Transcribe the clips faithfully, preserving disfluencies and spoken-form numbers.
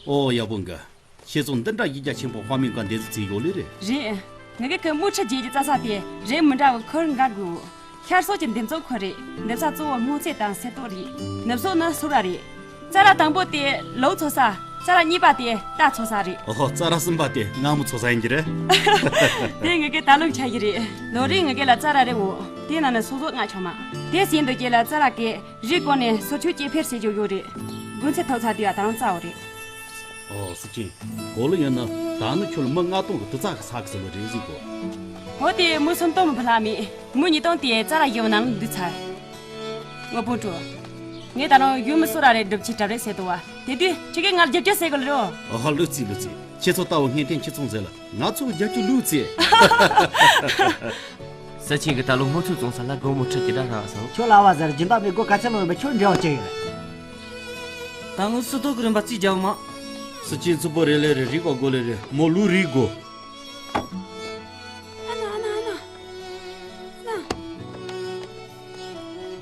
ཨོ་ཡག་པོ་འགའ། ཁྱེད་ཚོ་འདི་འདྲ་གཞི་རྒྱ་ཆེན་པོ་དཔའ་མི་འགའ་འདེབས་ཚིག་ཡོད་ལེ་རེད། རེད། ང་གི་ཁོས་དམུ་ཁྲི་རྒྱལ་གྱི་རྩྭ་ས་དེ་རིགས་མི་འདྲ་བའི་ཁུར་འགའ་དགོས། ཤར་སོག་གི་འདེབས་ཚོགས་ཁུལ་རེད། འདེབས་ས་གཙོ་བོ་སྔོ་ཚལ་དང་སེར་ཏོག་རེད། ནུབ་སོག་ནི་སུ་ར་རེད། རྩྭ་ར་དང་པོ་དེ་ལོ་འཚོ་ས། རྩྭ་ར་གཉིས་པ་དེ་རྟ་འཚོ་ས་རེད། ཨོ་ཧོ། རྩྭ་ར་གསུམ་པ་དེ་ང་མོ་འཚོ་ས་ཡིན་གྱི་རེད། དེ་ང་གི་ད་ལོ་ཆ་གི་རེད། ལོ་རེ་ང་གི་ལ་རྩྭ་ར་རེ་འོ། དེ་ནང་ནས་སོ་སོ་ལྔ་ཆོག་མ། དེ་ཟིན་དུ་སྐྱེ་ལ་རྩྭ་ར་གི་རི་སྐོར་ནས་སོར་ཆུ་སྐྱེ་འཕེལ་བྱེད་རྒྱུ་ཡོད་རེད། དགུན་ཚེ་ཐོབ་ཚ་དུས་ཨ་ད་རང་རྩྭ་འོ་རེད། ཨོ་སི་ཅིན། གོ་ལོ་ཡོད་ན་ད་ནི་ཁྱོད་ལ་མི་ལྔ་སྟོང་གི་དུ་ཚ་གི་ས་གི་ཟེར་བ་རེད་ཟིག་གོ། འོ་དེ་མི་སུམ་སྟོང་མི་ཕུ་ལ་མེད། མི་ཉིས་སྟོང་དེ་རྩྭ་ར་ཡོད་ནང་འདུས་ཚར། ངོ་བོ་ཀྲུ། ངས་ད་རུང་ཡུལ་མི་སུ་ར་རེ་སྒྲུབ་ཆེད་གྲབས་རེ་ཟེར་དུ་བ། དེ་དུས་ཁྱེད་ཀྱིས་ང་རྒྱབ་སྐྱོར་ཟེར་གི་ལོ། ཨ་ཧ། ལུག་རྩིས་ལུག་རྩིས། ཁྱེད་ཚོ་ལྟ་བུ་ངན་ཐེན་ཁྱི་ཚོང་ཟེར་ལ་ང་ཚོ་རྒྱབ་སྐྱོར་ལུག་རྩིས། ས་ཆེན་གྱི་ད་ལོ་སྔོ་ཚོད་བཙོང་ས་ལ་སྒོར་མོ་ཁྲི་གི་ད་རག་སོང་། ཁྱོད་ལ་བ་ཟེར་སྦྱིན་བདག་མི་དགོས། ག་ཚད་ལོ་ཡིན་པ་ཁྱོད་འབྲེལ་བ་ཅི་ཡོད་རེད། ད་ངོ་སུ་ཐོག་གི་རིན་པ་རྩིས་རྒྱག་མ། སི་ཅིན་རྩུབ་པོ་རེ་ལེ་རེ་རིག་པ་དགོས་ལེ་རེ་མོ་ལུག་རིག་དགོས། ཨ་ན་ཨ་ན་ཨ་ན་ཨ་ན།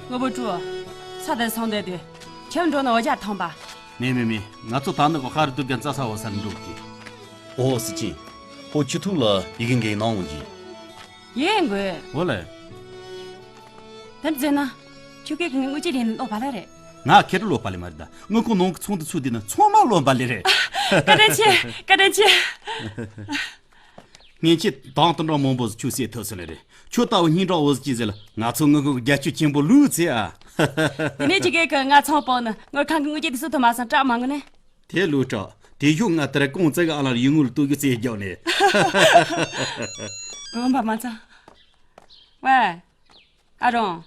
ངོ་བོ་ཀྲུ། ས་དེ་སོང་དེ་དུས་ཁྱོད་འགྲོ་ནི་འོ་ཇ་ཐོང་པ། མེ་མེ་མེ། ང་ཚོ་ད་ནི་གོ་ཧ་རི་དུ་གན་རྩྭ་ས་འོ་སར་འགྲོ་གི། ཨོ་སི་ཅིན། ཧོ་ཆུ་ཐུག་ལ་ཡི་གེ་འགའི་ནང་འོང་གི། ཡེ་འགོས། འོ་ལེ། དེར་ཟེར་ན། ཁྱོད་ཀྱིས་ངའི་དངུལ་ཅི་ལེན་ལོ་བ་ལ་རེད། ང་ཁེར་ལོ་པ་ལེ་མ་རེད་ད། ངའི་ཁོ་ནང་གི་ཚོང་དུ་ཚུད་དེ་ན་ཚང་མ་ལོ་པ་ལེ་རེད། བཀའ་དྲིན་ཆེ། བཀའ་དྲིན་ཆེ། ངས་ཁྱེད་དང་དུ་འགྲོ་མང་པོ་ཟིག་ཆུ་སེ་ཐོས་སོ་ལེ་རེད། ཁྱོད་ལྟ་བུ་སྙིང་གྲགས་འོ་ཟིག་ཅི་ཟེར་ལ་ང་ཚོ་ངི་གུ་རྒྱ་ཆུ་ཆེན་པོ་ལུག་ཚེ་ཨ། དེ་ནས་ཅི་གེ་གི་ང་ཚང་པོ་ནི་ངོར་ཁང་གི་དངུལ་ཅི་དེ་སུ་ཐོ་མ་སང་སྐྲག་མ་ངུ་ནས། དེ་ལུག་སྐྲག་དེ་ཞུ་ང་དེར་ཀོང་ཙེ་གི་ཨ་ལར་ཡུལ་ངུལ་ཏུ་གི་རྩེ་རྒྱག་ནས། འོན་པ་མ་ཚང་། ཝེ། ཨ་རོང་།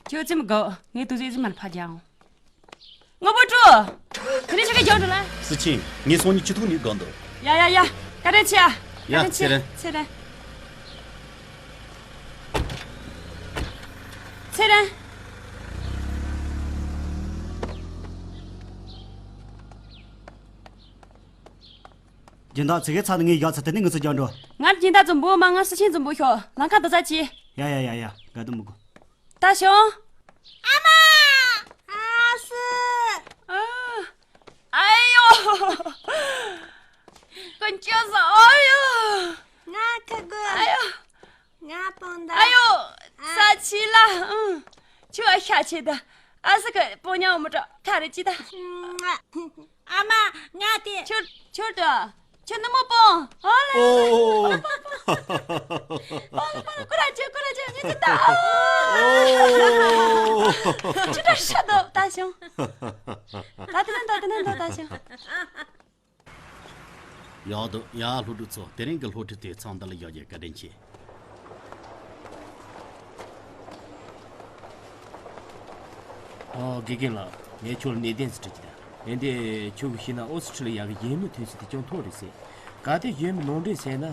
ཁྱོད་ཙི་མི་དགོ། ངས་དུ་ཟོས་ཙི་མར་ཕ་རྒྱག་འོང་། ངོ་བོ་ཀྲུ། ཁ་རི་ཆ་ག་རྒྱག་འགྲོ་ལ། སི་ཆིན། ངས་སང་ཉིན་ཆུ་ཐུག་ནས་དགོ་འདུག་ཡ་ཡ་ཡ། བཀའ་དྲིན་ཆེ་ཨ། ཡ། བཀའ་དྲིན་ཆེ། ཚེ་རིང་། ཚེ་རིང་། ཚེ་རིང་། སྦྱིན་བདག་ཚེ་གའི་ཚ་ནི་ངས་བཞག་ཚར། དེ་ནས་ངུ་ཚོ་རྒྱག་འགྲོ། ང་སྦྱིན་བདག་ཚོ་འབོ་མ་ང་སི་ཆིན་ཚོ་འབོ་ཤོག་ལང་ཁ་དུ་ཚ་ཆེ། ཡ་ཡ་ཡ་ཡ། དགའ་དུ་མི་དགོ། ད་ཞོང་། ཨ་མ། ཨ་སི། ཨ། ཨ་ཡོ། ཀུན་སྤྱོད་བཟང་། ཨ་ཡོ། ང་ཁ་དགོས། ཨ་ཡོ། ང་པང་ད། ཨ་ཡོ། ཨ། ས་ཆི་ལ། ཨང་། ཆུ་ཨ་ཤ་ཆེ་ད། ཨ་སི་ཁ་པོ་ཉའོ་མོ་ཏྲ་ཁ་རེ་ཅི་ད། ཨ་མ་ང་དེ། ཆུར་ཆུར་དུ། ཆུ་ནུ་མོ་པོང་། ཨོ་ལེ། ཨོ། པོང་པོང་ཀུ་ར་ཅི་ཀུ་ར་ཅི་ངི་ཅི་ད། ཨོ། ཆུ་ཏྲ་ཤ་དོ་ད་ཤོང་། ད་དེ་ནན་ད་དེ་ནན་ད་ད་ཤོང་། ཡག་འདུག་ཡ། སློབ་ཕྲུག་ཚོ། དེ་རིང་གི་སློབ་ཁྲིད་དེ་ཚང་འདི་ལ་བཞག་རྒྱུ། བཀའ་དྲིན་ཆེ། ཨོ། དགེ་རྒན་ལགས། ངས་ཁྱོད་ལ་གནད་དོན་ཞིག་དྲི་རྒྱུ་དང་། ཡིན་ཏེ་ཁྱོད་ཀྱིས་ཤེས་ན་ཨོ་སི་ཁྲི་ལི་ཡ་གི་གཞོན་ནུ་ཐོན་ཚད་དེ་ཅུང་མཐོ་རེད་ཟེར། གལ་ཏེ་གཞོན་ནུ་ནང་འདྲེན་བྱས་ན།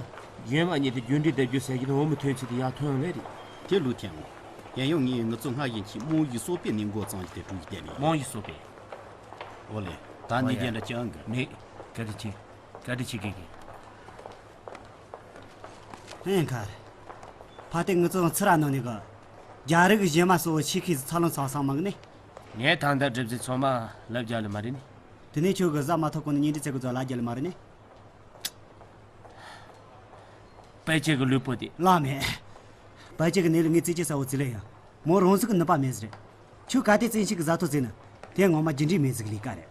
གཞོན་མ་གཉིས་དེ་རྒྱུན་འགྲིག་བསྡད་རྒྱུ་ཟེར་གྱི་འདུག་འོ་མི་ཐོན་ཚད་དེ་ཡར་ཐོན་ལེ་རེད། དེ་ལུགས་ཐེངས་འོང་། ཡིན་ཡང་ངས་ངུ་ཚོ་སྔ་བཞིན་གྱིས་རྨང་གཞི་གསོ་སྤེལ་ནས་འགོ་བརྩམས་ཀྱི་དེ་གྲུ་ཡི་བསྟན་ནས་ཡོད། རྨང་གཞི་གསོ་སྤེལ། ཨོ་ལེ། ད་ནི་ཨོ་ཡ། རྒྱན་འདྲ་ཅང་གི། མེད། བཀའ་དྲིན་ཆེ། བཀའ་དྲིན་ཆེ་དགེ་རྒན། ཧེ་ཁ། ཕ་དེ་ངུ་ཚོ་ཚུར་ར་ནོ་ནི་གི། རྒྱ་རིགས་གཞན་མ་སོ་ཆེ་ཁིས་ཚ་ལོང་ཚང་སང་མང་ནི། ངས་ད་ལྟ་གྲུབ་ཚུལ་ཚང་མ་ལབ་རྒྱ་ལི་མ་རེད་ནི། དེ་ནས་ཁྱོད་གི་ཟ་མ་ཐོབ་གོང་ནས་ཉིན་འདྲི་ཚེ་གི་ཚོ་ལ་རྒྱ་ལི་མ་རེད་ནི། དཔེ་ཆེ་གི་ལུས་པོ་དེ། ལ་མེད། དཔེ་ཆེ་གི་ནས་ལ་ངས་རྩིས་ཆེ་ས་བོ་རྩིས་ལེ་ཡང་། མོ་རང་ཟིག་གི་ནུས་པ་མེད་ཟིག་རེད། ཁྱོད་ག་དེ་བཙན་ཤེད་ཀྱི་བཟའ་ཐོ་བཙལ་ན། དེ་ངོ་མ་རྒྱུ་འབྲས་མེད་ཟིག་གི་ལས་ཀ་རེད།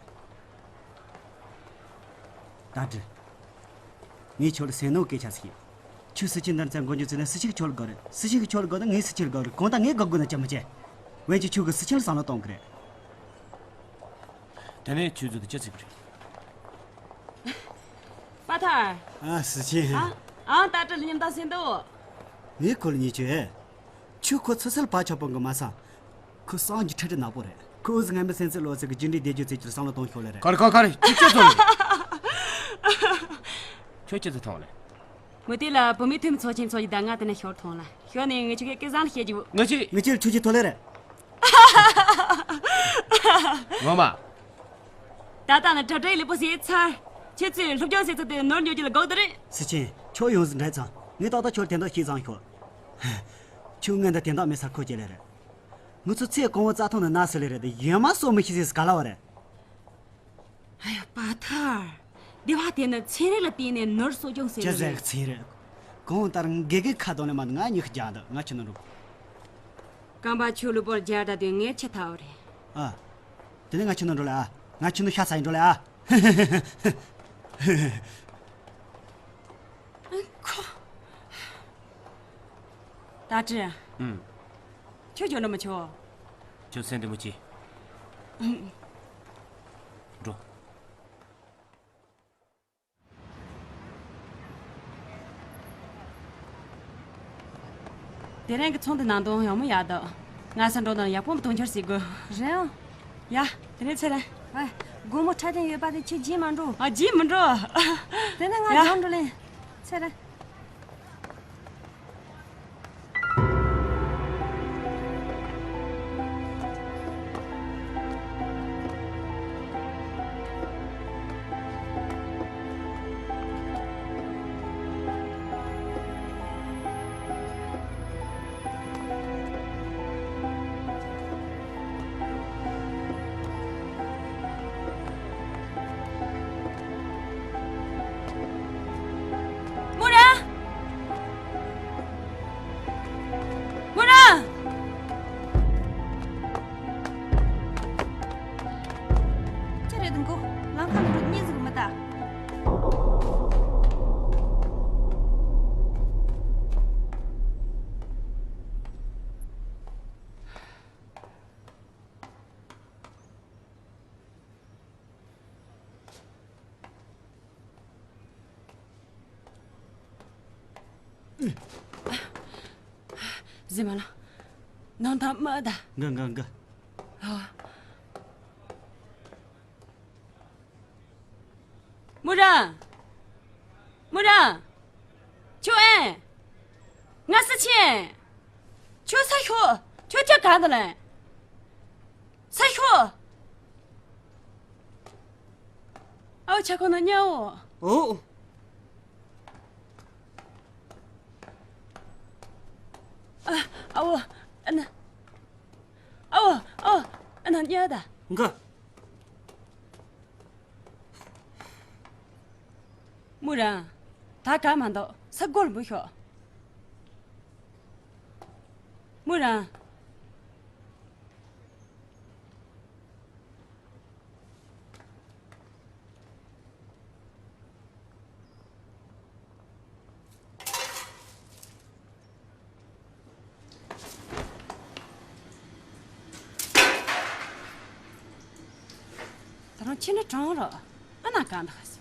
ད་དྲི། ངས་ཁྱོད་ལ་སེམས་ནོར་སྐད་ཆ་ཟིག་ཡིན། ཁྱོད་སི་ཆིན་འདར་ཚད་མགོ་འཇུག་ཚེ་ན་སི་ཆིན་ཁྱོད་ལ་དགའ་རེད། སི་ཆིན་གི་ཁྱོད་ལ་དགའ་ན་ངས་སི་ཆིན་ལ་དགའ་རེད། གང་ལྟར་ངས་དགའ་དགོས་ན་ཅི་མི་བྱེད། འོན་ཀྱང་ཁྱོད་ཀྱིས་སི་ཆིན་ལ་བསམ་བློ་གཏོང་གི་རེད། དེ་ནས་ཁྱོད་ཚོ་དེ་ཅི་ཟིག་རེད། པ་ཐར། ཨ་སི་ཆིན། ཨ་ཨང་ད་དྲི་ལ་ཉམ་ཐག་ཟིན་འདུག་ངས་ཁོ་ལ་ཉེས་ཆད། ཁྱོད་ཁོ་ཚུར་སལ་བ་ཆོག་པོ་གི་མ་སང་། ཁོ་སངས་རྒྱས་ཁྲི་ཁྲི་ནག་པོ་རེད། ཁོ་འུ་ཟི་ངན་པའི་སེམས་ཚེ་ལོ་ཚེ་གི་རྒྱུ་འབྲས་བདེ་རྒྱུ་ཚེ་ཁྱོད་བསམ་བློ་གཏོང་ཤོག་ལེ་རེད། ཁ་རེ་ཁ་རེ་ཁ་རེ། ཁྱོད་ཅི་ཚོ་ལེ། ཁྱོད་ཅི་ཚོ་ཐོང་ལེ། མུ་ཏི་ལ་བུ་མོའི་འཐུས་མི་ཚོགས་ཆེན་ཚོགས་ཀྱི་ད་ང་དེ་ནས་ཤོར་ཐོང་ལ། ཤོར་ནས་ངེད་ཆོ་གི་སྐལ་བཟང་ལ་བཤད་རྒྱུ། ངེད་ཆོ། ངེད་ཆོ་ལ་ཁྱོད་ཀྱི་ཐོ་ལེ་རེད། ངོ་མ། ད་ལྟ་ནི་དྲ་སྦྲེལ་ལེགས་པོ་ཟེར་ཚར། ཁྱེད་ཚོས་སློབ་སྦྱོང་བྱེད་ཚུལ་དེ་ནོར་འགྱོ་རྒྱུ་ལ་འགོག་དེ་རེད། སི་ཆེན། ཁྱོད་ཡོངས་སུ་འདྲེས་ཚང་། ངས་ཏག་ཏག་ཁྱོད་ལ་དེ་འདྲ་ཤེས་ཚང་ཤོག་ཁྱོད་ངན་ད་དེ་འདྲ་མེད་ས་ཁོ་ཅེ་ལེ་རེད། ངུ་ཚོ་ཚེ་གང་བོ་རྩ་ཐང་ནས་ན་སི་ལེ་རེད་དེ་ཡོན་མ་སོ་མི་ཤེས་ཟེར་ག་ལ་བ་རེད། ཨ་ཡ་པ་ཐར། སྡེ་བ་དེ་ནི་ཚན་རིག་ལ་བརྟེན་ནས་ནོར་གསོ་སྐྱོང་ཟེར། ཅི་ཟེར་གི་ཚན་རིག། གང་ལྟར་དགེ་རྒན་ཁ་གཏོང་ནས་མ་ང་མྱིག་རྒྱག་འདུག་ང་ཁྱོད་ནང་འགྲོ། རྐང་པ་ཆུ་ལུད་པོར་རྒྱག་ད་དུས་ངས་ཆི་ཐལ་བ་རེད། ཨ། དེ་ནས་ང་ཁྱོད་ནང་འགྲོ་ལེ་ཨ། ང་ཁྱོད་ནང་ཤ་ཚ་ཡིན་འགྲོ་ལེ་ཨ། ཁོ། ད་ཅི། ཨུམ། ཁྱོད་འགྱོ་ནི་མི་ཆོག་ཁྱོད་སེམས་བདེ་མོ་བྱོས། ཨུམ། འགྲོ། དེ་རིང་གི་ཚོང་འདུ་ནང་དོན་ཡག་མོ་ཡག་འདུག་ང་སུ་འགྲོ་དང་ཡག་པོ་མི་གཏོང་འཆར་ཟིག་དགོས། རེད་ཨང་། ཡ། དེ་རིང་ཚེ་རིང་། ཨ། སྒོར་མོ་ཁྲ་ཐེངས་ཡོད་པ་དེ་ཁྱོད་བརྗེད་མ་འགྲོ། ཨ། བརྗེད་མི་འགྲོ། དེ་ནས་ང་ཡ། འགྲོ་འགྲོ་ལེན། ཚེ་རིང་། མོ་རང་། མོ་རང་། ཅི་རེད་འདུག་གོ་ལམ་ཁ་ནང་འགྲོ་གཉིད་ཟིག་མི་ད། གཟིགས་མ་ལ། ནང་དང་མི་ད། འགའ་འགའ་འགའ། ཨ། མོ་རང་། མོ་རང་། ཁྱོད་ཨེ། ང་སུ་ཆེ། ཁྱོད་ས་ཤོག་ཁྱོད་ཁྱོད་གང་དུ་ལེན། ས་ཤོག་ཨའོ་ཆ་ཁོ་ན་ཉའོ། ཨོ། ཨ། ཨའོ། ཨ་ན། ཨའོ། ཨའོ། ཨ་ན་ཉ་ད། འགའ། མོ་རང་། ད་ག་མ་འདུག་ས་སྒོར་འབུད་ཤོག་མོ་རང་། ད་རུང་ཁྱི་ནི་གྲོང་རོགས། ཨ་ན་གང་འདུག་ཧ་སི།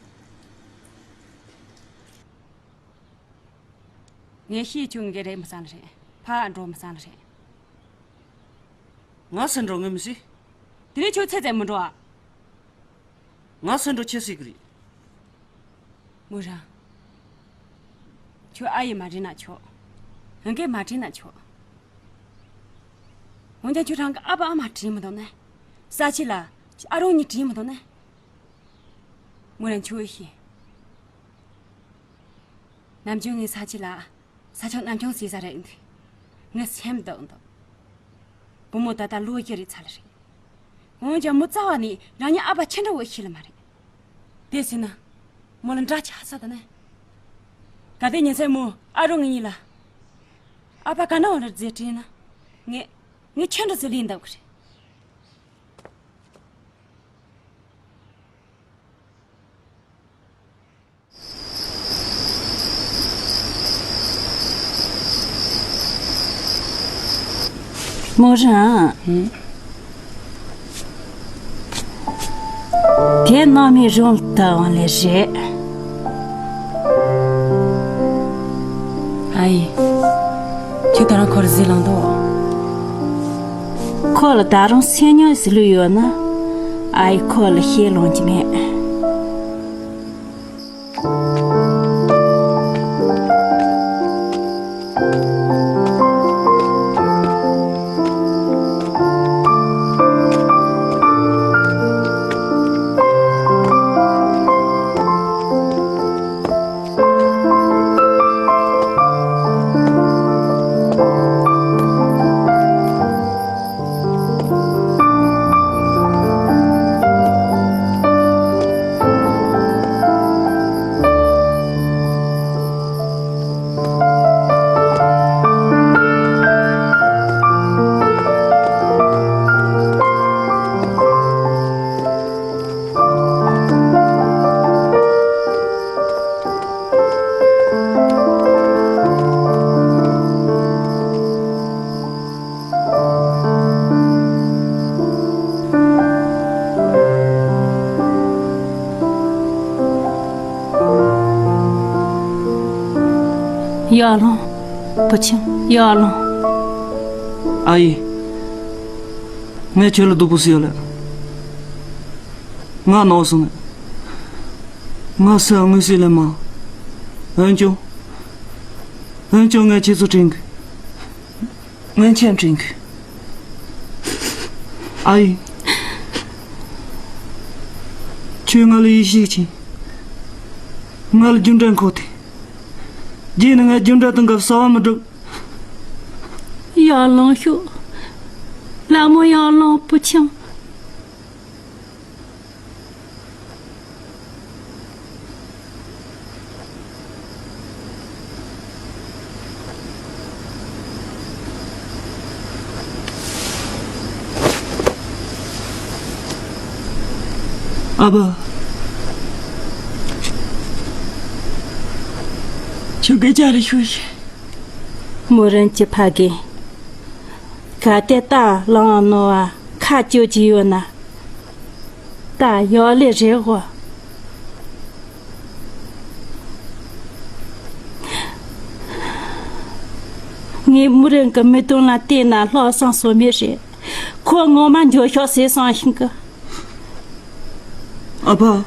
ངས་ཤེས་ཆུང་གི་རེད་མི་བསམ་རེད། ཕ་འགྲོ་མི་བསམ་རེད། ང་སུ་འགྲོ་ངས་མི་སྲིད། དེ་ནས་ཁྱོད་ཚེ་ཚད་མི་འགྲོ་ཨ། ང་སུ་འགྲོ་ཁྱེད་སྲིད་གི་རེད། མོ་རང་། ཁྱོད་ཨ་ཡེ་མ་དྲན་ན་ཆོག་ཨང་ཀེ་མ་དྲན་ན་ཆོག་འོན་ཀྱང་ཁྱོད་རང་གི་ཨ་ཕ་ཨ་མ་དྲན་མི་འདུག་ནས། ས་ཆི་ལ་ཨ་རོང་གཉིས་དྲན་མི་འདུག་ནས། མོ་རང་ཁྱོད་ཤེས། ནམ་རྒྱུན་ངའི་ས་ཆི་ལ། ས་ཆ་ནམ་རྒྱུན་ཟེར་ས་རེད་འདུག་ངའི་སེམས་སྡུག་འདུག་བུ་མོ་ད་ལྟ་ལོ་བཞི་རེ་ཚར་རེད། འོན་ཀྱང་མོ་རྩ་བ་ནས་རང་ཉིད་ཨ་ཕ་ཆེ་འདྲ་བོ་ཤེས་ལ་མ་རེད། དེ་ཟེར་ན། མོ་ལ་འདྲ་ཆགས་ས་ད་ནས། ག་དེ་ཉིན་སེ་མོ་ཨ་རོ་ངེད་གཉིས་ལ། ཨ་ཕ་ག་ན་འོ་ར་རྫས་དྲིས་ན། ངས། ངས་ཆེ་འདྲ་ཟེར་ལེན་འདུག་གི་རེད། མོ་རང་། ཧུམ། དེ་ནང་མི་རང་ལྟ་བ་ལས་རེད། ཨ་ཡེ། ཁྱོད་ད་རང་ཁོ་ར་ཟི་ལང་དོ། ཁོ་ལ་ད་རུང་སེམས་ཉམས་སུ་ལུས་ཡོད་ན། ཨ་ཡེ་ཁོ་ལ་ཤེས་ལོང་གི་མེད། ཡར་ལངས། བུ་ཆུང་། ཡར་ལངས། ཨ་ཡེ། ངས་ཁྱོད་ལ་སྡུག་པོ་བཟོས་ཡོད་ལ། ང་ནོར་སོང་ནས། ང་སུའང་ངོ་ཤེས་ལེ་མ། འོན་ཀྱང་། འོན་ཀྱང་ངས་ཁྱེད་ཚོ་དྲན་གི། ངས་ཁྱེད་དྲན་གི། ཨ་ཡེ། ཁྱོད་ང་ལ་ཡིད་ཆེས་བྱས། ང་ལ་རྒྱུ་འབྲས་འཁོར་ཏེ། རྗེས་ནས་ང་རྒྱུ་འབྲས་དང་འགབ་ཟ་བ་མི་སྒྲུབ། ཡར་ལངས་ཤོག་ལྷ་མོ། ཡར་ལངས། བུ་ཆུང་། ཨ་ཕ། ཁྱོད་སྐད་ཆ་རེ་ཤོད་ཤིག་མུ་རན་གྱི་ཕ་རྒན། གལ་ཏེ་ད་ལངས་ནོ་བ་ཁ་གཅོད་ཀྱི་ཡོད་ན། ད་ཡག་ལེ་རེད་གོ། ངས་མུ་རན་གྱི་མིག་མདུན་ལ་བལྟས་ན་ལྷག་བསམ་ཟོལ་མེད་རེད། ཁོ་ངོ་མ་འགྱོད་ཤོག་ཟེར་སོང་ཤིང་གི། ཨ་ཕ།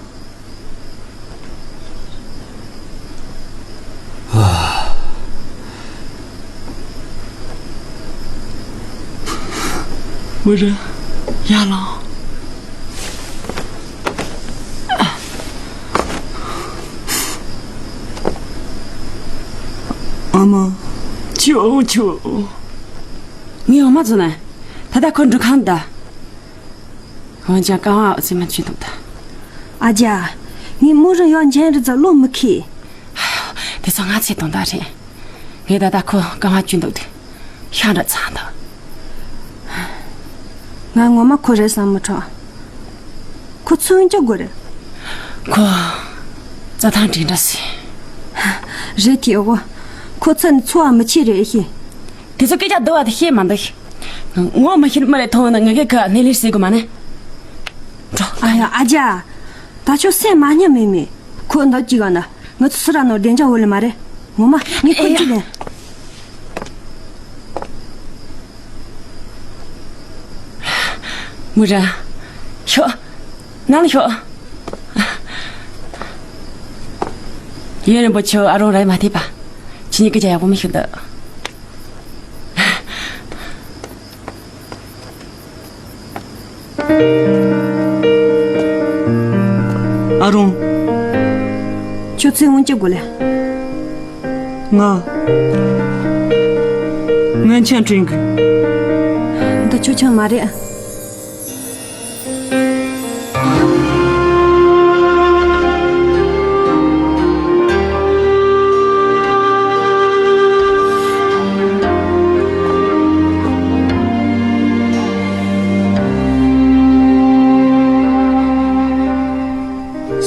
མུ་རན། ཡར་ལངས། ཨ་མ། ཁྱོད། ཁྱོད། ངའི་འོ་མ་བཟོ་ན། ད་ལྟ་ཁོ་འགྲུལ་ཁང་ད། འོན་ཀྱང་རྐང་བ་ཨ་ཙི་མ་བཅུག་འདུག་ད། ཨ་ཅག་ངས་མུ་རན་ཡག་མཇལ་རེ་ཙམ་བློ་མི་ཁེལ། དེ་ཚོ་ང་ཚོའི་དོན་དག་རེད། ངས་ད་ལྟ་ཁོ་རྐང་བ་བཅུག་འདུག་དེ། ཤ་འདྲ་ཚ་འདུག་ང་ངོ་མ་ཁོ་རེད་བསམ་མི་ཁྲོ། ཁོ་ཚུར་འོང་སྐྱོ་དགོས་རེད། ཁོ་རྩྭ་ཐང་འདྲེ་འདྲ་ཟེར། རེད་དེ་འོ། ཁོ་ཚུར་ནས་འཚོ་བ་མི་ཆེ་རེད་ཤི། དེ་ཚོ་སྐད་ཆ་བསྡུ་བ་དེ་ཤེས་མ་འདུག་ངོ་མ་ཤེས་མི་རེད། མཐོང་ན་ང་གི་ཁ་སྣེ་ལེན་ཟེར་དགོས་མ་ནི། འགྲོ། ཨ་ཡ་ཨ་ཅག་ད་ཆོག་སེམས་མ་ཉམས་མེད་མེད། ཁོ་འདི་གཅིག་ག་ན་ང་ཚོ་སུ་ར་ནོར་བདེ་འཇགས་འོ་ལེ་མ་རེད། ངོ་མ་ངས་ཁོ་ཨེ་ཡ། གཅིག་ལེན། མུ་ར། ཤོག་ནང་ལ་ཤོག་ཡུན་རིང་པོ་ཁྱོད་ཨ་རོང་ར་མ་ཐེབས་པ། ཁྱེད་གཉིས་སྐད་ཆ་ཡག་པོ་མི་ཤོད་འདུག་ཨ་རོང་། ཁྱོད་ཚེ་སྔོན་སྐྱབས་དགོས་ལེ། ང་། ངན་ཆང་དྲན་གི། འདི་ཁྱོད་ཆང་མ་རེད།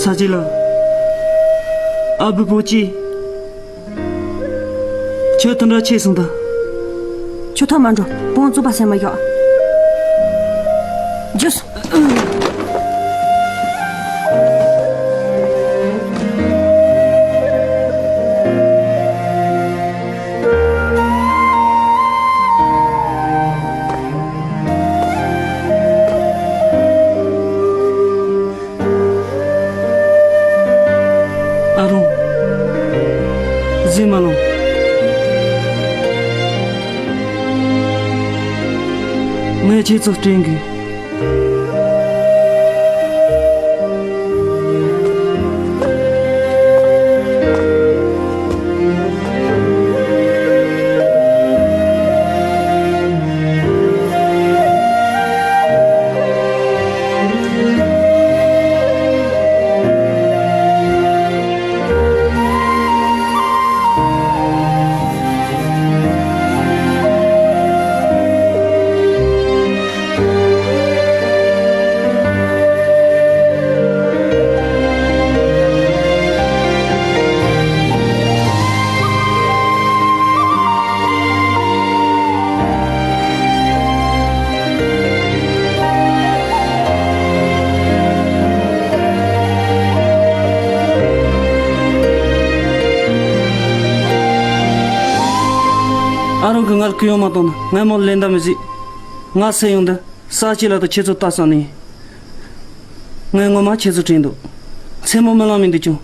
ས་ཅི་ལ། ཨ་བུ་བུ་ཅི། ཁྱོད་དུ་འདྲ་ཆེ་སོང་ད། ཁྱོད་ཐོག་མ་འགྲོ། བོང་བཙུགས་པ་སེམས་མ་ཡོག་རྒྱུས། ཨ་རོང་། གཟིམ་མ་ལོང་། ངས་ཁྱེད་ཚོ་དྲན་གི། ཨ་རོང་གིས་ངར་གུ་ཡངས་མ་གཏོང་ན་ངས་མོར་ལེན་ད་མི་བཟོད། ང་སུ་ཡོང་དུས་ས་ཆི་ལ་དང་ཁྱེད་ཚོ་ལྟ་བསམ་ནི་ཡིན། ངས་ངོ་མ་ཁྱེད་ཚོ་དྲན་འདུག་མཚན་མོ་རྨི་ལམ་ཡིན་དུས་ཀྱང་།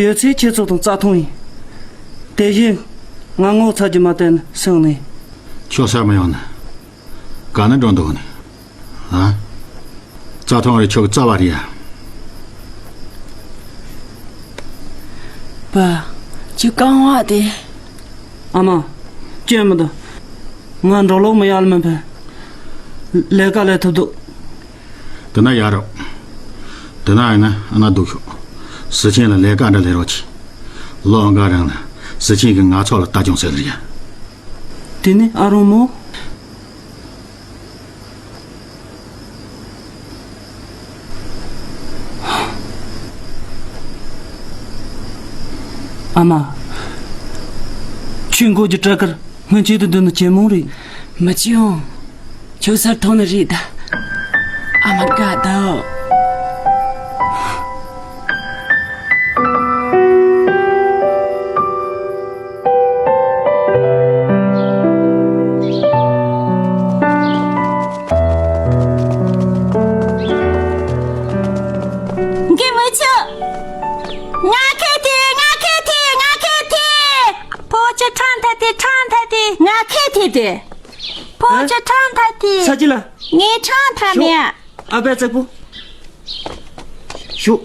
ཡོད་ཚད་ཁྱེད་ཚོ་དང་རྩྭ་ཐང་ཡིན། དེ་བཞིན་ང་ངོ་ཚ་རྒྱུ་མ་བསྟན་ནས་སོང་ནི། ཁྱོད་ས་མི་ཡོང་ན། ག་ན་འགྲོ་འདུག་ནི། ཨ། རྩྭ་ཐང་རེད་ཁྱོད་ཀྱི་རྩ་བ་རེད་ཡ། པ། ཁྱོད་རྐང་བ་དེ། ཨ་མ། ཅི་ཡང་མི་འདུག་ང་འགྲོ་ལོག་མི་ཡར་མི་ཕན། ལས་ཀ་ལས་ཐུབ་འདུག་དེ་ན་ཡར་རོགས། དེ་ན་ཡིན་ན་ཨ་ན་སྡུག་ཤོག་སི་ཆེན་ལ་ལས་ཀ་འདྲ་ལས་རོགས་གྱིས། ལོ་འགའ་རིང་ལ་སི་ཆེན་གྱིས་ང་ཚོ་ལ་ལྟ་སྐྱོང་བྱེད་ཀྱི་རེད་ཡ། དེ་ནི་ཨ་རོང་མོ། ཨ་མ། ཆུ་འགོ་གི་སྤྲད་ཀར་སྔོན་ཆད་དུ་འདི་ནི་ཇེ་མང་རེད། མི་ཅི་ཡོང་། ཁྱོད་སར་ཐོན་ནི་རེད་ད། ཨ་མ་དགའ་ད། འགན་མི་ཆུ། ང་ཁེ་ཐི་ང་ཁེ་ཐི་ང་ཁེ་ཐི། ཕོ་ཆུ་ཁྲང་ཐ་ཐི་ཁྲང་ཐ་ཐི། ང་ཁེ་ཐི་དེ། ཕོ་ཆུ་ཁྲང་ཐ་ཐི། ས་ཅི་ལ། ངའི་ཁྲང་ཐ་མེད། ཨ་ཕའི་བཙག་པོ། ཤོག་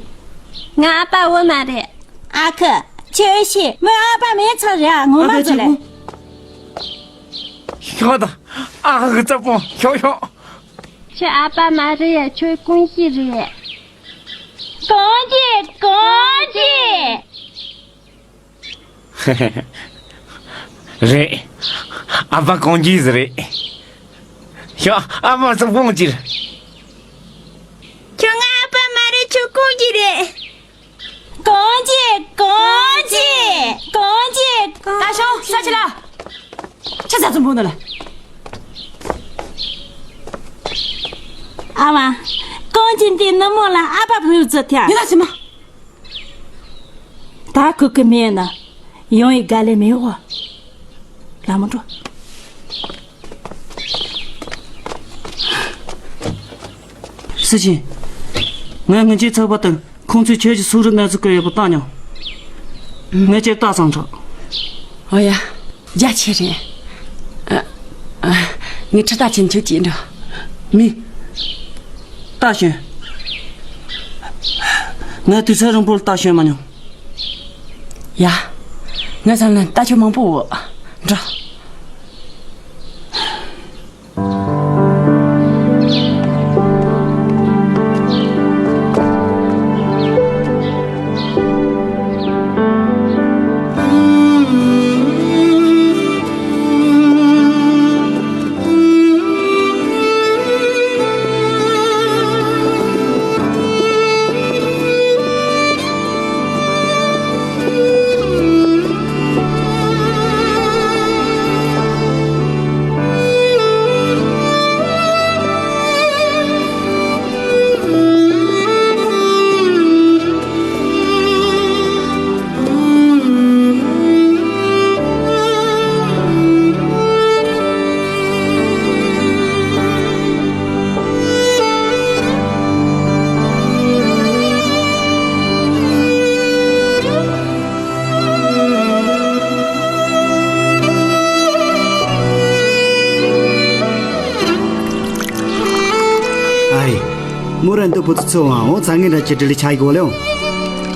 ང་ཨ་ཕ་བུ་མ་རེད། ཨ་ཁུ། ཁྱོད་ཤི་མོའི་ཨ་ཕ་མེད་ཚར་རེད་ངོ་མ་ཨ་ཕའི་ཚོ་ལས། བཙག་པོ། ཤོག་དང་ཨ་ཁུ་བཙག་པོ་ཤོག་ཤོག་ཁྱོད་ཨ་ཕ་མ་རེད་ཁྱོད་ཀུན་གཞི་རེད། གང་གི་གང་གི་རེད། ཨ་ཕ་གང་གི་རེད། ཤོག་ཨ་ཕ་བཙག་པོ་གང་གི་རེད། ཁྱོད་ང་ཨ་ཕ་མ་རེད་ཁྱོད་ཀུན་གཞི་རེད། གང་གི་གང་གི་གང་གི་ད་ཤོག་ས་ཆི་ལ། ཆི་ཟ་ཙམ་པོ་འདི་ལ། ཨ་མ། གང་གི་འདི་ནུབ་མོ་ལ་ཨ་ཕ་བུ་བཙག་ཐལ། ཡིན་ན་ཕྱི་མ། ད་ཁུ་ཁུ་མེད་ན། ཡོང་ཡི་དགའ་ལས་མེད་འོ། ལ་མོ་འགྲོ། སི་ཆེན། ངས་སྔོན་ཆད་ཚགས་པར་དུ་ཁོང་ཚོས་ཁྱོད་ཀྱི་སུག་རི་གནས་ཚུལ་བཀོད་ཡོད་པ་བཏང་མྱོང་། ངས་ཁྱེད་ལྟ་སང་ཆོག་ཨོ་ཡ། རྒྱ་ཆེ་རེད། ཨ། ཨ། ངས་ཁྲི་ལྟ་ཆེན་ཁྱོད་ཀྱིས་འགྲོ། མི། ལྟ་ཞོན། ངས་དུས་ཚོད་རིང་པོར་ལྟ་ཞོན་མ་མྱོང་། ཡ། ངས་བསམ་ན་ལྟ་ཆོག་མང་པོ་འོ། འགྲོ། ཨའི། མོ་རང་འདི་བུ་ཚོ་ཚོ་ཨང་འོང་ཚ་ངན་ར་ཅི་དྲི་ལི་ཆ་ཡི་གོ་ལེ་འོང་།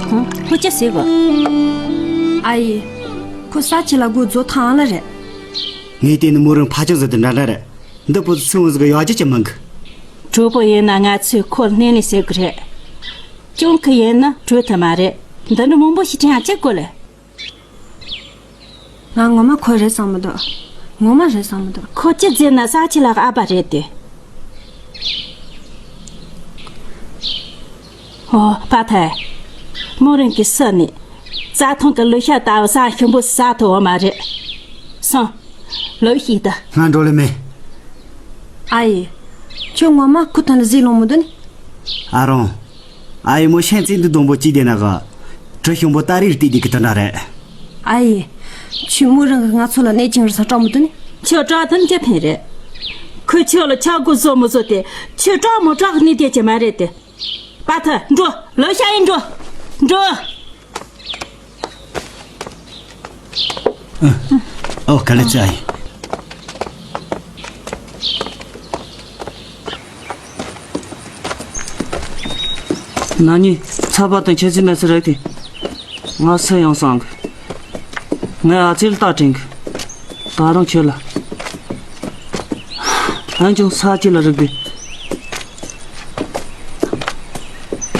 ཧུང་། ཁོ་ཅི་ཟེར་གོ། ཨའི། ཁོ་ས་ཆི་ལ་སྒོ་རྫོགས་ཐང་ལ་རེད། ངས་བལྟས་ན་མོ་རང་ཕ་ཆང་ཟེར་དུ་འདྲ་འདྲ་རེད། འདི་བུ་ཚོ་ཚོ་ཨང་ཟིག་གི་ཡོ་རྒྱུ་ཅི་མང་གི། གྲོགས་པོ་ཡིན་ན་ང་ཚོས་ཁོ་སྣེ་ནས་ཟེར་གི་རེད། སྐྱོང་གི་ཡིན་ན་གྲོས་ཐུབ་མ་རེད། འདི་འདྲ་མང་པོ་ཞིག་དྲན་ཡང་ཅི་དགོས་ལེ། ང་ངོ་མ་ཁོ་རེད་བསམ་མི་འདུག་ངོ་མ་རེད་བསམ་མི་འདུག་ཁོ་ཅི་ཟེར་ན་ས་ཆི་ལགས་ཨ་ཕ་རེད་དེ། ཨོ་པ་ཐའི། མོ་རང་གི་སུ་ནི། རྩྭ་ཐང་གི་ལུད་ཤ་ལྟ་བུ་ས་ཞིམ་པོ་ཟ་ཐུབ་བ་མ་རེད། སོང་། ལོས་ཤིག་ད། ང་འགྲོ་ལེ་མེད། ཨ་ཡེ། ཁྱོད་ངོ་མ་ཁོ་ཐང་ལ་ཟིག་ལོང་མི་འདུག་ནི། ཨ་རོང་། ཨ་ཡེ་མོ་ཤན་རྩེ་འདི་སྡོང་པོ་གཅིག་དེ་ན་ག་གྲུ་ཞིམ་པོ་ཏ་རིར་བལྟས་དེ་གི་དོན་དག་རེད། ཨ་ཡེ། ཁྱོད་མོ་རང་གི་ང་ཚོ་ལ་གནས་ཀྱང་རུ་ས་སྐྲག་མི་འདུག་ནི། ཁྱོད་སྐྲག་ཐུན་གྱི་ཕན་རེད། ཁོས་ཁྱོད་ལ་ཆག་སྒོ་བཟོ་མི་བཟོ་དེ་ཁྱོད་སྐྲག་མི་སྐྲག་གནས་དེ་ཀྱི་མ་རེད་དེ། པ་ཐར་འགྲོ། ལོ་ཤ་ཡིན་འགྲོ། འགྲོ། ཨོ་ག་ལེ་ཙ་ཡིན། ན་ནི་ཚ་བ་དང་ཁྱད་ཚད་མེད་ས་རེད་དེ། ང་སུ་ཡང་བསམ་གི། ངའི་ཨ་ཙི་ལ་རྟ་དྲན་གི། ད་རུང་ཁྱོད་ལ། ཨན་ཅང་ས་ཅི་ལ་རིག་གི།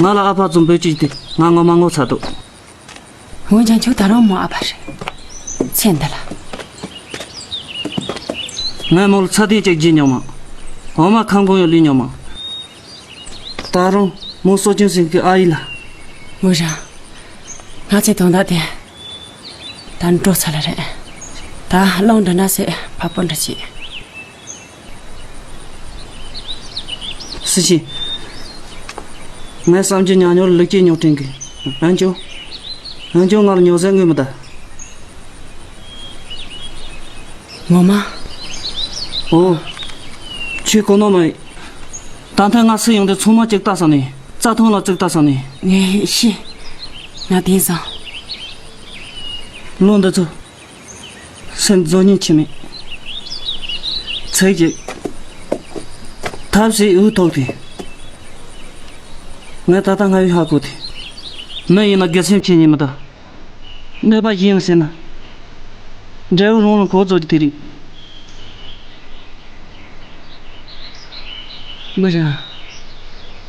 ང་ལ་ཨ་ཕ་ཙམ་བོད་ཅིག་དེ་ང་ངོ་མ་ངོ་ཚ་འདུག། འོན་ཀྱང་ཁྱོད་ད་རུང་མོ་ཨ་ཕ་རེད། ཚེ་འདི་ལ། ངས་མོ་ལ་ཚ་དེ་ཅིག་བརྗེད་མྱོང་མ། འོ་མ་ཁང་གོང་ཡང་ལུས་མྱོང་མ། ད་རུང་མོ་གསོ་སྐྱོང་ཟིན་གི་ཨ་ཡི་ལ། མོ་རང་། ང་ཚོའི་དོན་དག་དེ། ད་འགྲོ་ཚར་ལ་རེད། ད་གླང་འདྲ་ན་སེ་ཕ་པོ་འདྲ་བྱེད། སི་ཆི། ངའི་བསམ་རྒྱུ་ཉག་ཉོག་ལ་ལུག་སྐྱེས་ཉོག་དྲན་གི། འོན་ཀྱང་། འོན་ཀྱང་ང་ལ་ཉོག་ཟས་དངོས་མི་ད། ངོ་མ། ཨོ། ཁྱོད་གོ་ནོ་མ་ཡིན། ད་ཐེངས་ང་སུ་ཡོང་དུས་ཚང་མ་གཅིག་ལྟ་ས་ནས་རྩྭ་ཐང་ལ་གཅིག་ལྟ་ས་ནས། ངས་ཤེས། ང་དེ་བཟང་། ལོ་འདི་ཚོ། སེམས་རྫོགས་ཉིན་ཆི་མེད། ཚེགས་ཀྱི། ཐབས་ཤེས་འུ་ཐོག་དེ། ངས་ད་ལྟ་ང་ཡི་ཧ་གོ་དེ། མི་ཡིན་ན་དགེ་སེམས་ཆེ་ཉིན་མི་ད། གནོད་པ་ཡིན་ཟེར་ན། འབྲས་བུ་རང་རང་ཁོག་རྫོགས་ཀྱི་དེ་རིགས། མི་ར།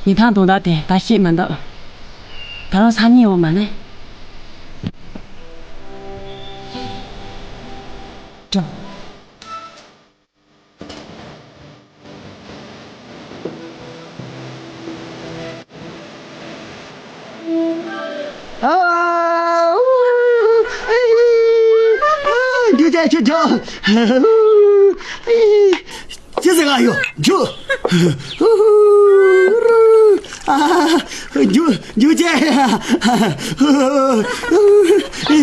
ཉི་ཐང་དོན་དག་དེ་ད་ཤེས་མ་འདུག། ད་རུང་སང་ཉིན་འོ་མ་ནས། འགྲོ། ཨ། འདི་ཅག་ཁྱོད་ཅག་ཅི་ཟེར་ག་ཡོད་ཁྱོད། ཨ། རྒྱུ་རྒྱུ་ཅག་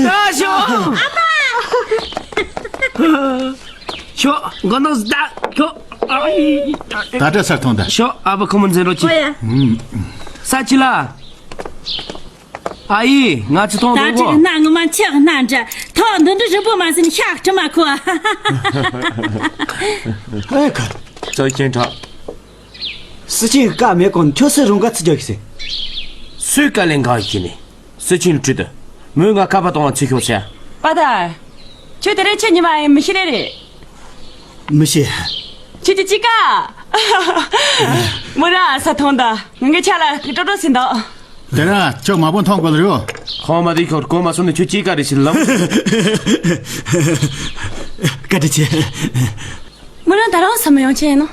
ཨ་ཞོ། ཤོ། ག་ནོ་ཟླ་ཤོ། ད་བྲེལ་སར་ཐོང་ད། ཤོ། ཨ་བ་ཁོ་མོ་འཛིན་རོགས་གྱིས། ཧོ་ཡ། ས་ཅི་ལ། ཨ་ཡི། ང་ཚོ་ཐོང་ད་འདུག་གོ། ཅིག་སྣ་ངོ་མ་ཆག་སྣ་འདྲ། ཐོག་འདི་འདྲ་རིང་པོ་མ་ཟིན་ཤག་ཁྲི་མ་ཁོ། ཨེ་ཁ། ཙོ་ཁྱེད་ཁྲ། སི་ཆིན་ཀ་མེད་གོང་ཁྱོད་སུ་རུང་ག་ཚི་རྒྱག་གི་སི། སུས་ཀ་ལེན་ག་ཡི་ནི། སི་ཆིན་ཁྲི་དུ། མོས་ང་ཀ་པ་གཏོང་བ་ཚི་ཤོག་ཤ། པ་ད། ཁྱོད་དེ་རིང་ཁྱེད་ཉི་མ་ཡིན་མི་ཤི་རེ་རེད། མི་ཤེས། ཁྱེད་ཀྱི་ཅི་ཀ། མོ་ར་ས་ཐོང་ད། ངེད་ཆ་ལ་ཀི་ཀྲོ་ཀྲོ་ཟིན་ད། དེ་ར་ཁྱོད་མ་པོ་མཐོང་དགོས་རེད། ཁོང་མ་དེ་ཁོར་གོ་མ་སོང་ནས་ཁྱོད་ཅི་ཀ་རེ་ཞིག་ལབ། བཀའ་དྲིན་ཆེ། མོ་རང་ད་རང་ས་མ་ཡོང་ཆེ་ཡིན་ནོ།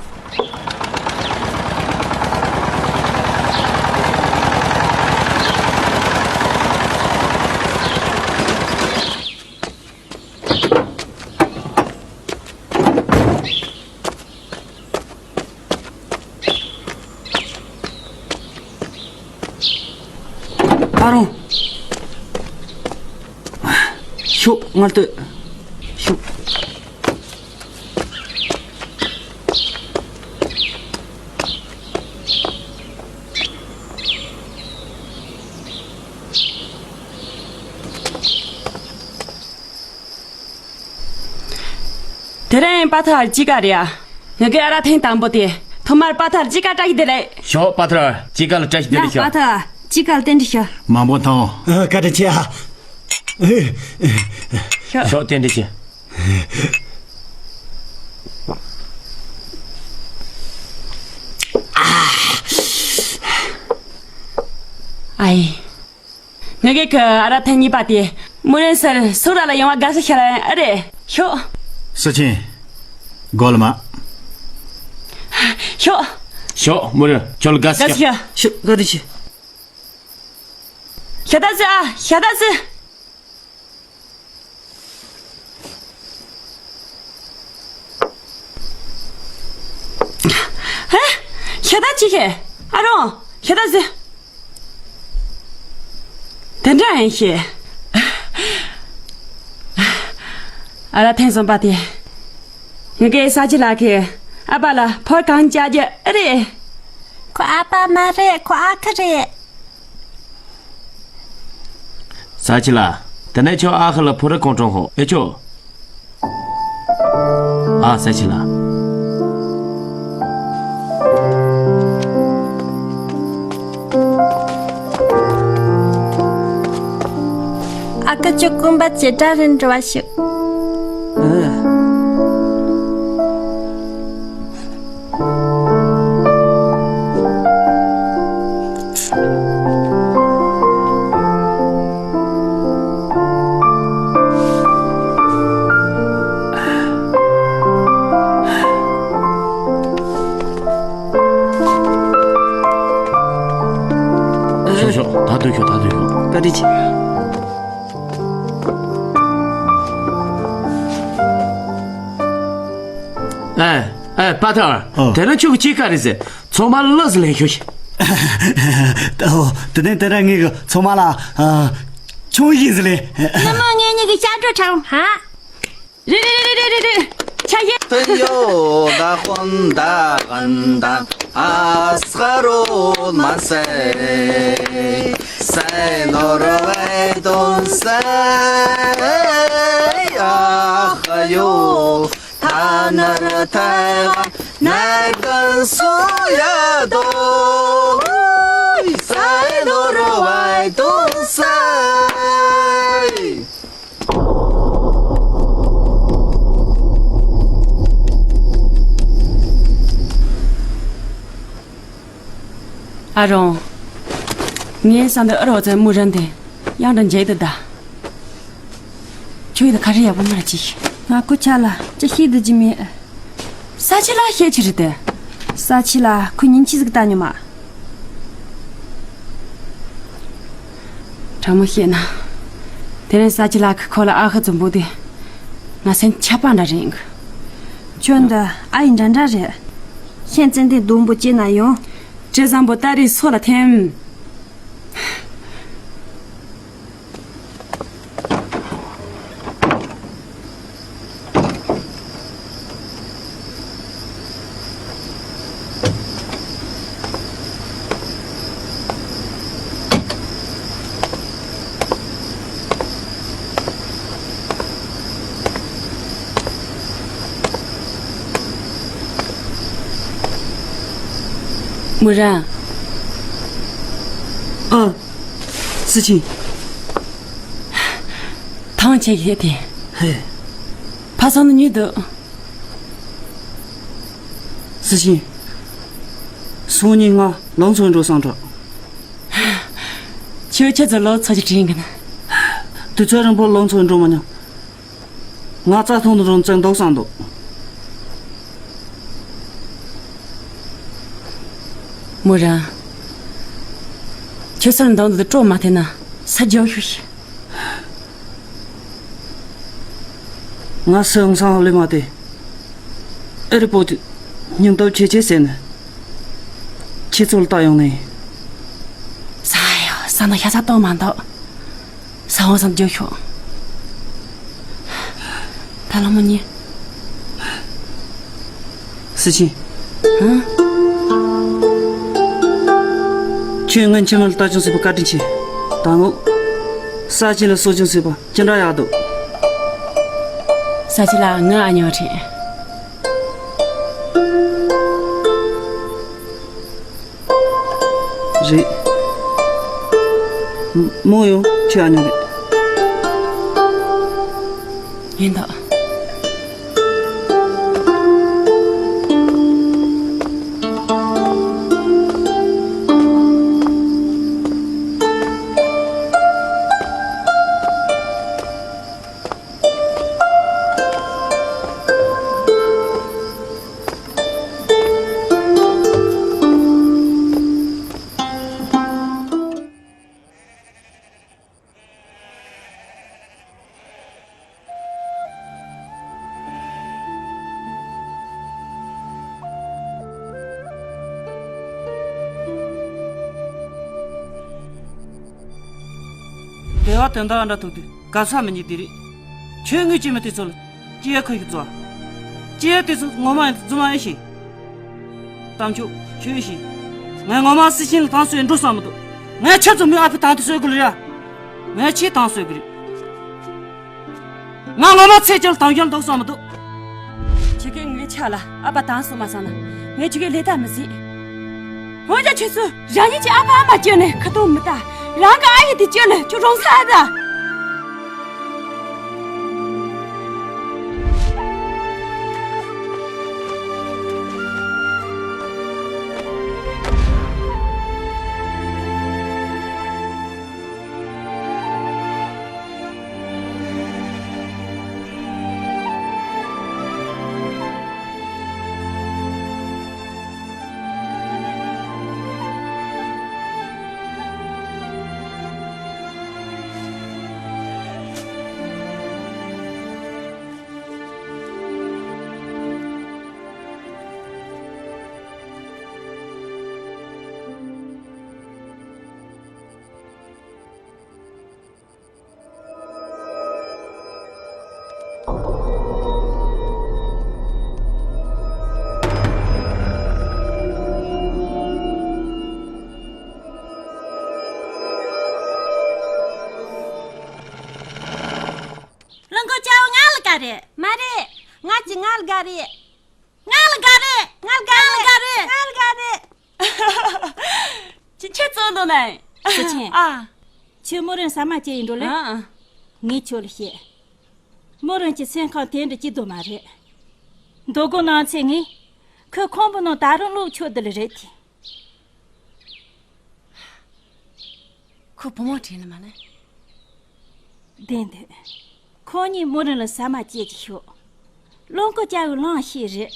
ཨ་རོང་། ཤོག་ངལ་ཏོ། ཤོག་དེ་རིང་པ་ཐར་ཅི་ཀ་རེད་ཨ། ངེད་ཀྱི་ཨ་ར་ཐེངས་དང་པོ་དེ། ཐོག་མར་པ་ཐར་ཅི་ཀ་བཀྲ་ཤིས་བདེ་ལེགས། ཤོག་པ་ཐར་ཅི་ཀ་ལ་བཀྲ་ཤིས་བདེ་ལེགས་ཤོག་ན་པ་ཐར་ཅི་ཀ་ལ་རྟེན་འབྲེལ་ཞུ། མང་པོ་ཐང་། བཀའ་དྲིན་ཆེ་ཨ། ཤོག་ཤོག་རྟེན་འབྲེལ་ཞུ། ཨའི། ངེད་ཀྱི་ཨ་ར་ཐེངས་གཉིས་པ་དེ། མོ་རེན་སར་སུ་ར་ལ་ཡོང་བ་དགའ་བསུ་ཞུ་ལ་ཨ་རེ། ཤོག་སི་ཆིན། གོ་ལ་མ། ཤོག་ཤོག་མོ་རེན་ཁྱོད་ལ་དགའ་བསུ་ཞུ། ཤོག་དགའ་བསུ་ཞུ། ཤ་ད་ཟི་ཨ། ཤ་ད་ཟི། ཧེ། ཤ་ད་ཅི་ཤེ། ཨ་རོང་། ཤ་ད་ཟི། དེ་འདྲ་ཡིན་ཤེ། ཨ་ར་ཐེངས་གསུམ་པ་དེ། ངེད་ཀྱི་ས་ཆི་ལགས་ཀྱིས་ཨ་ཕ་ལ་ཕོར་གང་བཅག་རྒྱུ་རེད། ཁོ་ཨ་ཕ་མ་རེད། ཁོ་ཨ་ཁུ་རེད། ས་ཆི་ལགས། དེ་ནས་ཁྱོད་ཨ་ཁུ་ལ་ཕོར་གང་སྤྲོད་ཧོ། ཨེ་ཆོ། ཨ་ས་ཆི་ལགས། ཨ་ཁུ་ཁྱོད་ཀུན་པ་ཇི་འདྲ་རེད་འགྲོ་བ་ཞུ། ཤོག་ཤོག་ད་སྡོད་ཤོག་ད་སྡོད་ཤོག་བཀའ་དྲིན་ཆེ། ཨེ། ཨེ། པ་ཐར། ཨོ། དེ་ན་ཁྱོད་ཀྱི་ཅི་ཀ་རེད་ཟེར། ཚང་མ་ལགས་སུ་ལེན་ཤོག་ཨོ། དེ་ནས་དེ་ར་ངེད་ཀྱི་ཚང་མ་ལ། ཨ། ཆུང་ཡིན་ཟེར་ལེ། ནུ་མོ་ངེད་གཉིས་ཀྱི་ཤ་འགྲོ་ཁྲམ་ཧ། རེད་རེད་རེད་རེད་རེད། ཆ་ཡེ། ཏི་ཡོ་ད་ཧོན་ད་གན་ད་ཨ་སྐ་རོ་མ་སེ། སེ་ནོར་བའི་དོན་སེ། ཨ་ཧ་ཡོ། ཐ་ན་ར་ཐའི་ཝན་ནས་ཀན་སུ་ཡ་དོ། སའི་ལོ་རོ་བའི་དོན་སའི། ཨ་རོང་། ངའི་ས་འདི་ཨ་རོགས་ཚོའི་མུ་རན་དེ་ཡང་འདྲ་མཇལ་དུ་གདའ། ཁྱོད་ཡིན་ན་ཁ་ཧྲི་ཡག་པོ་མ་ར་ཅིག་ང་ཁུ་ཆ་ལ་ཅི་ཤེས་འདི་ཅི་མེད། ས་ཆི་ལ་ཤེས་ཆི་རེད་དེ། ས་ཆི་ལ་ཁུ་ཉིན་ཆི་ཟིག་ལྟ་ཉོ་མ། དྲང་མོ་བཤད་ན། དེ་རིང་ས་ཆི་ལ་ཁུ་ཁོ་ལ་ཨ་ཁུ་འཛོམས་པོ་དེ། ང་སེམས་ཆགས་པ་འདྲ་རེད། ཁྱོད་འདི་ཨ་ཡི་འདྲ་འདྲ་རེད། ཤན་ཙན་དེ་སྡོང་པོ་ཅེ་ན་ཡོང་། བྲེ་བཟང་པོ་ཏ་རི་སོ་ལ་ཐེམ། མུ་ར། ཨ། སི་ཆིན། ཐང་ཆད་ཡོད་དེ། ཧེ། ཕ་སང་ནི་ཉུལ་འདུག་སི་ཆིན། སང་ཉིན་ང་ལང་ཚོ་འགྲོ་སང་འགྲོ། ཁྱོད་ཁྱེད་ཚོ་ལོ་ཚོ་ཅི་དྲན་གི་ན། དུས་ཚོད་རིང་པོ་ལང་ཚོ་འགྲོ་མ་མྱོང་། ང་རྩྭ་ཐང་དུ་རང་བཙན་འདུག་བསམ་འདུག་མོ་རང་། ཁྱོད་སར་འདང་དུ་སྤྲོ་མ་ཐེ་ན་ས་རྒྱག་ཤུ་ཤི། ང་སི་ཨང་སང་ལེ་མ་ཏེ། ཨེ་རི་པོ་ཏི་སྙིང་སྟོབས་ཆེ་ཆེ་ཟེར་ནས། ཁྱེད་ཚོ་ལ་ལྟ་ཡོང་ནས། ས་ཡོ་ས་ན་ཤ་ཚ་གཏོང་མ་འདུག་ས་འོང་སང་རྒྱག་ཤོག་ད་ལ་མོ་ཉེ། སི་ཆིན། ཧ། ཁྱོད་ངའི་ཁྱིམ་ལ་ལྟ་སྐྱོང་བྱས་པ་བཀའ་དྲིན་ཆེ། ད་ངོ་། ས་ཆི་ལ་གསོ་སྐྱོང་བྱས་པ་ཅི་འདྲ་ཡག་འདུག་ས་ཆི་ལ་ང་ཨ་ཉོ་ཁྲིད། རེད། མོ་ཡང་ཁྱོད་ཨ་ཉོ་རེད། ཡིན་ད། དེ་བ་དོན་དག་འདྲ་ཐུག་དུས་ག་ས་མི་ཉིད་དེ་རེད། ཁྱོད་ངོས་ཀྱི་མི་དེ་ཚོ་ལ་སྐྱེ་ཁུ་ཞིག་བཙོ། ཅི་ཡ་དེ་ཚོ་ངོ་མ་ཡིན་རྫུན་མ་ཡིན་ཞིག་དམ་ཆོས་ཆོས་ཡིན་ཞིག་ངས་ངོ་མ་སི་ཆིན་ལ་ཐང་སོས་འགྲོ་བསམ་མི་འདུག་ངས་ཁྱེད་ཚོ་མི་ཨ་ཕི་ཐང་དུ་སོས་དགོས་ལ་ཡ། ངས་ཁྱེད་ཐང་སོས་དགོས་རེད། ང་ངོ་མ་ཚེ་གཅིག་ལ་ཐང་ཤོར་འདུག་བསམ་མི་འདུག་ཁྱེད་ཀྱིས་ངའི་ཆ་ལ་ཨ་ཕ་ཐང་སོས་མ་སོང་ན་ངས་ཁྱེད་ཀྱི་ལས་ད་མི་སྲིད། འོན་ཀྱང་ཁྱེད་ཚོས་རང་ཉིད་ཀྱི་ཨ་ཕ་ཨ་མ་བསྐྱོན་ནས་ཁ་ཏོན་མི་ལྟ། རང་གི་ཨ་ཡེ་དེ་བསྐྱོན་ནས་ཁྱོད་རང་ས་ཨ་ད། བློན་པོ་སྐྱ་བོ་ང་ལ་དགའ་རེད། མ་རེད། ང་གཅིག་ང་ལ་དགའ་རེད། ང་ལ་དགའ་རེད། ང་ལ་དགའ་རེད། ང་ལ་དགའ་རེད། ང་ལ་དགའ་རེད། ཁྱེད་ཁྱེད་ཚོ་འདུག་ནས། སི་ཆེན། ཨ། ཁྱོད་མོ་རང་ཟ་མ་བཅད་ཡིན་འགྲོ་ལེ། ཨ། ངས་ཁྱོད་ལ་བཤད། མོ་རང་གི་སེམས་ཁམས་དེ་འདྲ་སྐྱིད་དོ་མ་རེད། མདོ་དགོང་གནང་ཚེ་ངས་ཁོའི་ཁང་པའི་ནང་ད་རུང་ལོག་ཆོག་འདི་ལ་རེད་དེ། ཁོ་བུ་མོ་དྲན་ལ་མ་ནི། བདེན་འདུག་ཁོ་གཉིས་མོ་རང་ལ་ཟ་མ་བཅད་ཅིག་ཤོག་བློན་པོ་སྐྱ་བོའི་གླེང་གཞི་རེད།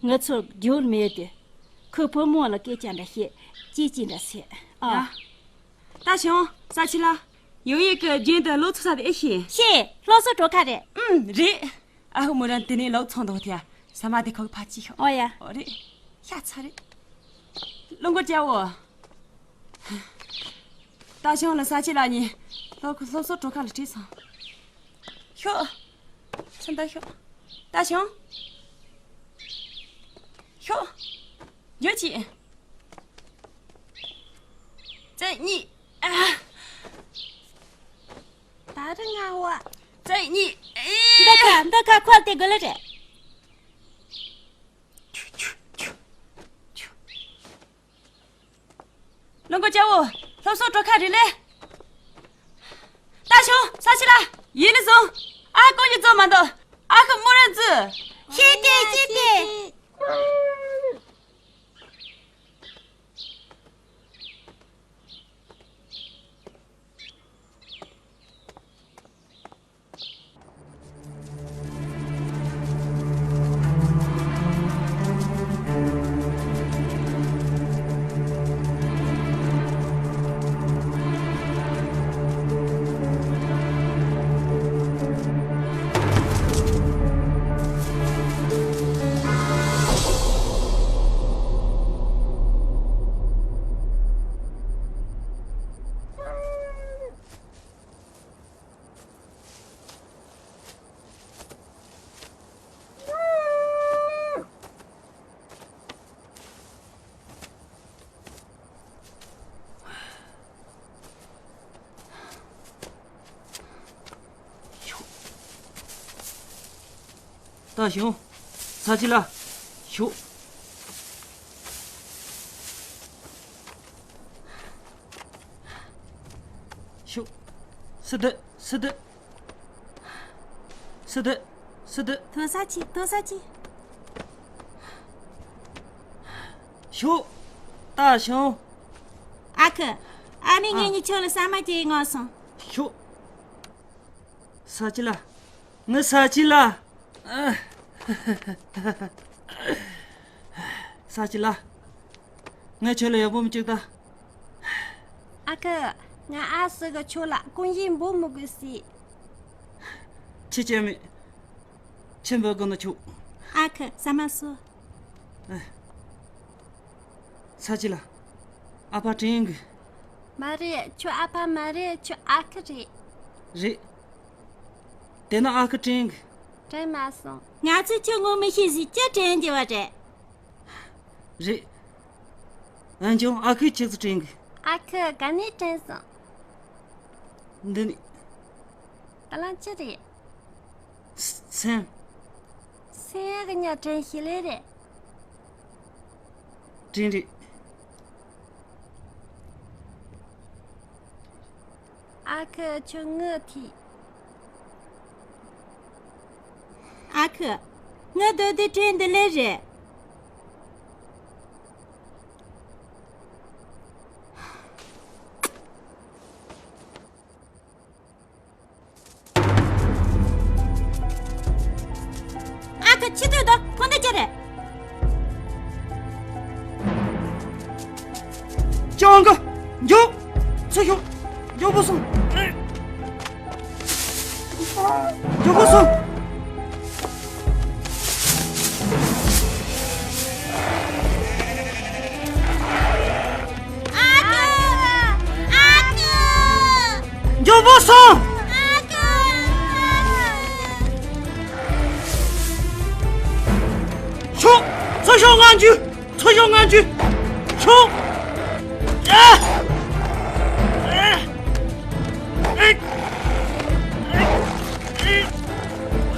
ང་ཚོར་རྒྱུས་མེད་དུས་ཁོའི་བུ་མོ་ལ་སྐད་ཆ་འདྲ་བཤད་ཅི་ཅི་འདྲ་ཟེར། ཨ། ཡ། ད་བྱུང་ས་ཆི་ལ། ཡོང་ཡིག་གི་རྒྱུན་དུ་ལོག་ཚུགས་ས་དེ་ཨེ་ཤེས། ཤེས། སློབ་གསོ་གྲོལ་ཁ་རེད། ཨུམ་རེད། ཨ་ཧུ་མོ་རང་དེ་ནས་ལོག་ཚོང་དུ་ཐེ། ས་མ་དེ་ཁོ་གི་ཕ་ཅི་ཤོག་ཨོ་ཡ། ཨོ་རེད། ཤ་ཚ་རེད། བློན་པོ་སྐྱ་བོ། ད་བྱུང་ལ་ས་ཆི་ལ་ཉིན། ལོག་སློབ་གསོ་གྲོལ་ཁ་ལ་བྲིས་སོང་། ཤོག་ཚུན་ད་ཤོག་ད་བྱུང་། ཤོག་རྒྱུ་ཅི། རྩེ་གཉིས། ཨ། ད་རེ་ང་བ། རྩེ་གཉིས། འདི་ཁ་འདི་ཁ་ཁོལ་ཏེ་དགོས་ལེ་རེད། བློན་པོ་སྐྱ་བོ། སློབ་གསོ་གྲོལ་ཁ་རེད་ལེ། ད་བྱུང་ས་ཆི་ལ། ཡིན་ནི་བཟུང་། ཨ་ཀོ་ཉི་ཙོ་མ་འདུག་ཨ་ཁུ་མོ་ར་ཙི། ཤེས་ཏེ་ཤེས་ཏེ། ད་བྱུང་། ས་ཆི་ལ། ཤོག་ཤོག་སི་དི་སི་དི། སི་དི་སི་དི། དོ་ས་ཆི་དོ་ས་ཆི། ཤོག་ད་བྱུང་། ཨ་ཁུ། ཨ་ནེ་ངེད་གཉིས་ཁྱོད་ལ་ཟ་མ་བཅད་ཡིན་ངོ་སོང་། ཤོག་ས་ཆི་ལ། ངི་ས་ཆི་ལ། ས་ཆི་ལ། ངས་ཁྱོད་ལ་ཡག་པོ་མི་བྱུང་ད། ཨ་ཁུ། ང་ཨ་སི་གི་ཁྱོད་ལ་ཀུན་གཞི་འབུལ་མི་དགོས་སི། ཁྱི་སྐྱེ་མེད། ཁྱི་འབུལ་དགོས་ན་ཆོག་ཨ་ཁུ་ཟ་མ་ཟོ། ས་ཆི་ལ། ཨ་ཕ་དྲན་གི། མ་རེད་ཁྱོད་ཨ་ཕ་མ་རེད་ཁྱོད་ཨ་ཁུ་རེད། རེད། དེ་ན་ཨ་ཁུ་དྲན་གི། དྲན་མ་སོང་། ང་ཚོས་ཁྱོད་ངོ་མི་ཤེས་ཟིག་ཅི་དྲན་རྒྱུ་བ་རེད། རེད། འོན་ཀྱང་ཨ་ཁུས་ཁྱེད་ཚོ་དྲན་གི། ཨ་ཁུ་ག་ནས་དྲན་སོང་། འདི་ནས། ད་ལན་ཅི་རེད། སེམས། སེམས་གི་ཉག་དྲན་ཤེས་ལེ་རེད། དྲན་རེད། ཨ་ཁུ་ཁྱོད་ངུ་ཐིག། ཨ་ཁུ། ངུ་འདོད་དེ་དྲན་འདི་ལེ་རེད། ཨ་ཁུ་ཆི་དུས་དོ་ཁོ་འདི་ཅི་རེད། ཅང་གི། མགྱོགས། ཚུར་ཤོག་མགྱོགས་པོ་སོང་། མགྱོགས་པོ་སོང་། ཨ་ཁུ། ཨ་ཁུ། མགྱོགས་པོ་སོང་། ཨ་ཁུ། ཤོག་ཚུར་ཤོག་ང་འཇུ། ཚུར་ཤོག་ང་འཇུ། ཤོག་ཨ། ཨ། ཨ། ཨ།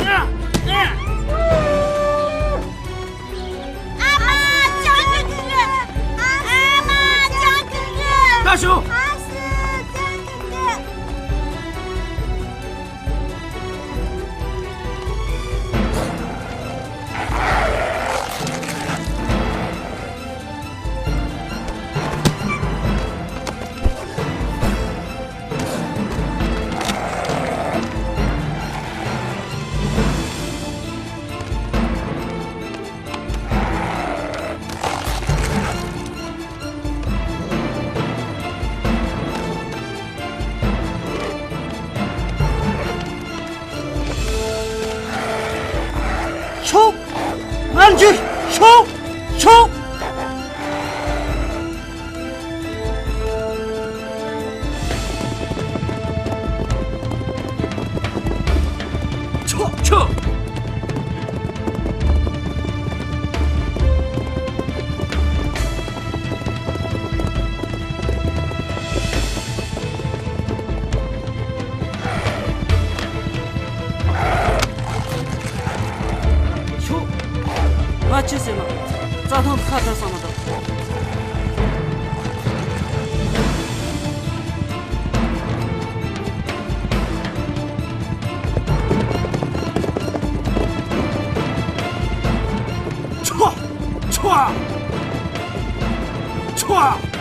ཨ། ཨ་མ་ཅང་ཀི་ཀི། ཨ་མ་ཅང་ཀི་ཀི། ད་ཤོག་ཨ་སི་ཅང་ཀི་ཀི། ཤོག་ང་འཇུ། ཤོག་ཤོག་ཆོག་ཆོག་ཤོག་ང་ཅི་ཟེར་ན། རྩྭ་ཐང་ཁ་བྲལ་ས་མ་གཏོགས། ཆོག་ཆོག་ཆོག